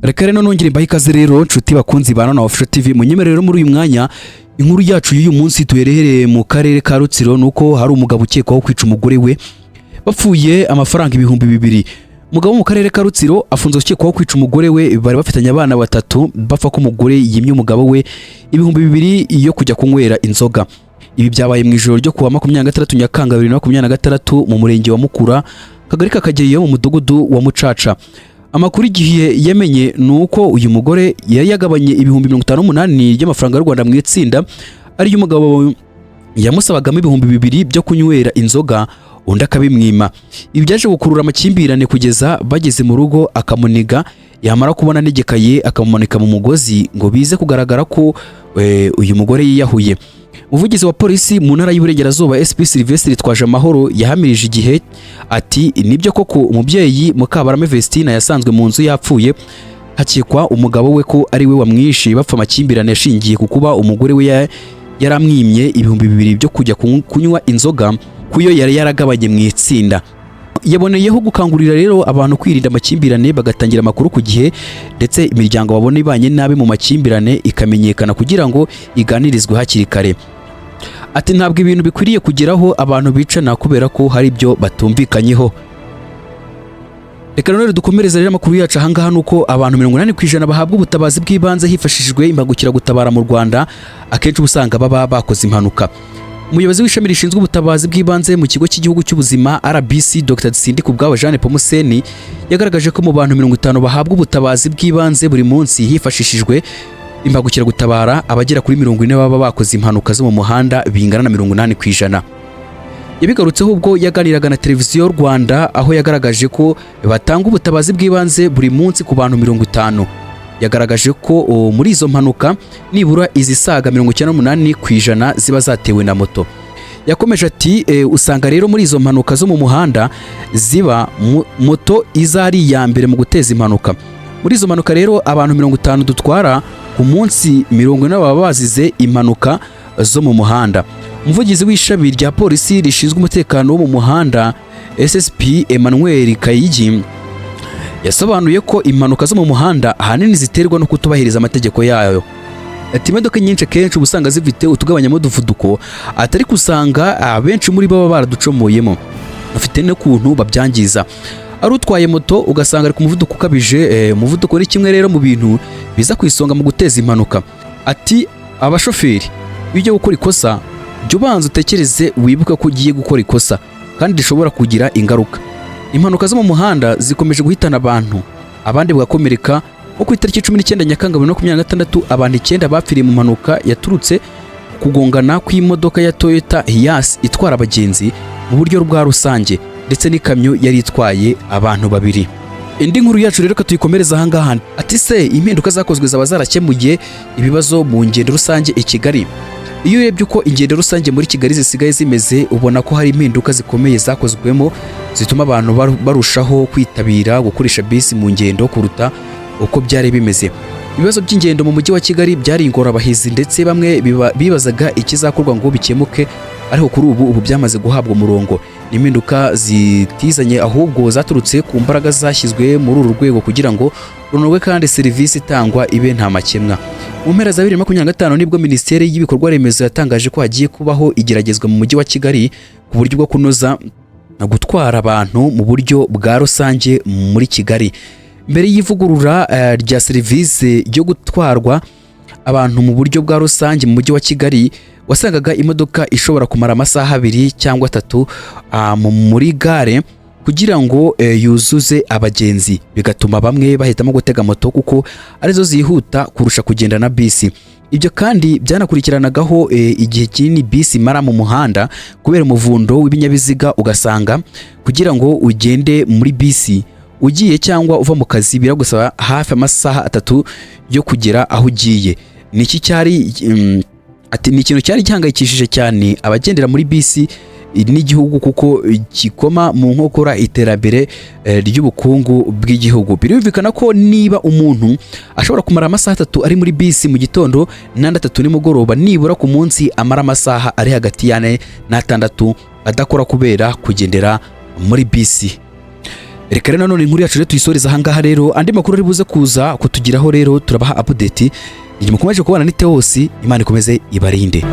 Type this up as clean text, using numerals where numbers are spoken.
Reka rero nongere mbahe ikaze rero, nshuti bakunzi ba Nona Official TV. Munyemerere rero muri uyu mwanya inkuru yacu y'uyu munsi tuherehereye mu karere ka Rutsiro. Nuko hari umugabo ukekwaho kwica umugore we bapfuye amafaranga 2000. Umugabo wo mu karere ka Rutsiro afunzwe ukekwaho kwica umugore we bari bafitanye abana batatu, bapfa ko umugore yimye umugabo we 2000 yo kujya kunywera inzoga. Ibi byabaye mu ijoro ryo kuwa 26 Nyakanga 2026 mu murenge wa Mukura, kagari ka Kageyo, mu mudugudu wa Mucaca. Amakuru Igihe yamenye ni uko uyu mugore yari yagabanye 58,000 by'amafaranga y'u Rwanda mu itsinda, ariyo umugabo yamusabagamo 2000 byo kunywera inzoga, undi akabimwima. Ibi byaje gukurura amakimbirane kugeza bageze mu rugo akamuniga, yamara kubona anegekaye akamumanika mu mugozi, ngo bize kugaragara ko uyu mugore yiyahuye. Umuvugizi wa polisi mu ntara y'Iburengerazuba, SP Sylvestre Twajamahoro, yahamirije Igihe ati: "Nibyo koko, umubyeyi Mukabarame Vestina yasanzwe mu nzu yapfuye, hakekwa umugabo we ko ari we wamwishe, bapfa amakimbirane yashingiye ku kuba umugore we yaramwimye 2000 byo kujya kunywa inzoga kuyo yari yaragabanye mu itsinda." Yaboneyeho gukangurira rero abantu kwirinda amakimbirane, bagatangira amakuru ku gihe, ndetse imiryango babona ibanye nabi mu makimbirane ikamenyekana kugira ngo iganirizwe hakiri kare. Ati: "Ntabwo ibintu bikwiriye kugeraho abantu bicana kubera ko hari ibyo batumvikanyeho." Reka none dukomereze rero amakuru yacu ahangaha. Nuko abantu 80% bahabwa ubutabazi bw'ibanze hifashishijwe imbangukiragutabara mu Rwanda akenshi uba usanga baba bakoze impanuka. Umuyobozi w'ishami rishinzwe ubutabazi bw'ibanze mu kigo cy'igihugu cy'ubuzima RBC, Dr Sindikubwabo Jean Nepomuscène, yagaragaje ko mu bantu 50 bahabwa ubutabazi bw'ibanze buri munsi hifashishijwe imbangukiragutabara, abagera kuri 40 baba bakoze impanuka zo mu muhanda, bingana na 80%. Yabigarutseho ubwo yaganiraga na Televiziyo Rwanda, aho yagaragaje ko batanga ubutabazi bw'ibanze buri munsi ku bantu 50. Yagaragaje ko muri izo mpanuka nibura izisaga 98% ziba zatewe na moto. Yakomeje ati: "Usanga rero muri izo mpanuka zo mu muhanda ziba moto iza ari iya mbere mu guteza impanuka. Muri izo mpanuka rero, abantu 50 dutwara ku munsi, 40 baba bazize impanuka zo mu muhanda." Umuvugizi w'ishami rya polisi rishinzwe umutekano wo mu muhanda, SSP Emmanuel Kayigi, yasobanuye ko impanuka zo mu muhanda ahanini ziterwa no kutubahiriza amategeko yayo. Ati: "Imodoka nyinshi akenshi uba usanga zifite utugabanyamuvuduko, atari usanga abenshi muri bo baba baraducomoyemo, bafite n'ukuntu babyangiza. Ari utwaye moto ugasanga ari ku muvuduko ukabije. Umuvuduko ni kimwe rero mu bintu biza ku isonga mu guteza impanuka." Ati: "Abashoferi, iyo ugiye gukora ikosa, jya ubanza utekereze, wibuke ko ugiye gukora ikosa kandi rishobora kugira ingaruka." Impanuka zo mu muhanda zikomeje guhitana abantu, abandi bagakomereka. Nko ku itariki 19 Nyakanga 2026, abantu icyenda bapfiriye mu mpanuka yaturutse kugongana kw'imodoka ya Toyota Hiace itwara abagenzi mu buryo bwa rusange ndetse n'ikamyo yari itwaye abantu babiri. Indi nkuru yacu rero tuyikomereza ahangaha. Ati: "Se impinduka zakozwe zaba zarakemuye ibibazo mu ngendo rusange i Kigali?" Iyo urebye uko ingendo rusange muri Kigali zisigaye zimeze, ubona ko hari impinduka zikomeye zakozwemo zituma abantu barushaho kwitabira gukoresha bisi mu ngendo kuruta uko byari bimeze. Ibibazo by'ingendo mu mujyi wa Kigali byari ingorabahizi, ndetse bamwe bibazaga ikizakorwa ngo bikemuke, ariko kuri ubu byamaze guhabwa umurongo. Ni impinduka zitizanye, ahubwo zaturutse ku mbaraga zashyizwe muri uru rwego kugira ngo runozwe kandi serivisi itangwa ibe nta makemwa. Mu mpera za 2025 nibwo Minisiteri y'Ibikorwa Remezo yatangaje ko hagiye kubaho igeragezwa mu mujyi wa Kigali ku buryo bwo kunoza gutwara abantu mu buryo bwa rusange muri Kigali. Mbere y'ivugurura rya serivisi yo gutwarwa abantu mu buryo bwa rusange mu mujyi wa Kigali, wasangaga imodoka ishobora kumara amasaha 2 cyangwa 3 muri gare kugira ngo yuzuze abagenzi, bigatuma bamwe bahitamo gutega moto kuko arizo zihuta kurusha kugenda na bisi. Ibyo kandi byanakurikiranagaho igihe kinini bisi imara mu muhanda kubera umuvundo w'ibinyabiziga, ugasanga kugira ngo ugende muri bisi ugiye cyangwa uva mu kazi biragusaba hafi amasaha 3 yo kugera aho ugiye. Niki cyari ati: "Ni ikintu cyari gihangayikishije cyane abagendera muri bisi n'igihugu, kuko gikoma mu nkokora iterambere ry'ubukungu bw'igihugu." Birumvikana ko niba umuntu ashobora kumara amasaha 3 ari muri bisi mu gitondo n'andi 3 nimugoroba, nibura ku munsi amara amasaha ari hagati y'ane n'atandatu adakora kubera kugendera muri bisi. Reka rero nanone inkuru yacu rero tuyisoreza ahangaha. Rero andi makuru ari buze kuza kutugiraho rero turabaha update. Igihe mukomeje kubana ni Teos, Imana ikomeze ibarinde.